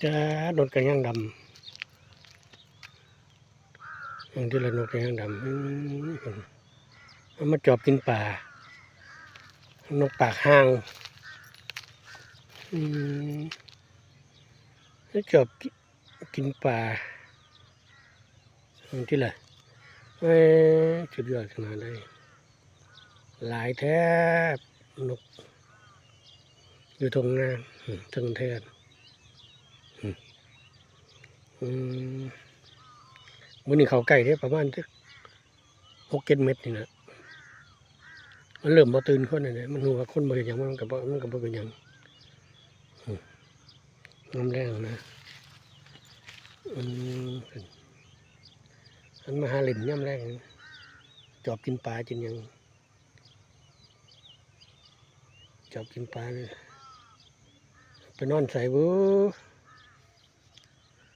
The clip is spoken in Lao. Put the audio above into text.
ຈາ ນົກກະຍາງດຳ ເບິ່ງຕິລະ ນົກກະຍາງດຳ ອືມ ເອົາມາຈອບກິນປາ ນົກປາກຫ່າງ ອືມ ມາຈອບກິນ ກິນປາ ເບິ່ງຕິລະ ເອີ ສຸດຍອດຂະໜາດໃດ ຫຼາຍແທ້ ນົກຢູ່ທົ່ງນາ ອືມ ເທິງແທ່ນ ອືມ ອືມ ມື້ນີ້ເຂົ້າໃກ້ເດ້ ປະມານຈັກຫົກເຈັດເມັດນີ້ນະ ມັນເລີ່ມບໍ່ຕື່ນຄົນແລ້ວ ມັນຮູ້ວ່າຄົນບໍ່ເຮັດຫຍັງ ມັນກໍບໍ່ ມັນກໍບໍ່ເປັນຫຍັງ ອືມ ຍາມແລງນະ ອືມ ມັນມາຫາຫຼິ້ນຍາມແລງ ຈອບກິນປາກິນຫຍັງ ຈອບກິນປາເລີຍ ໄປນອນໃສບຸ?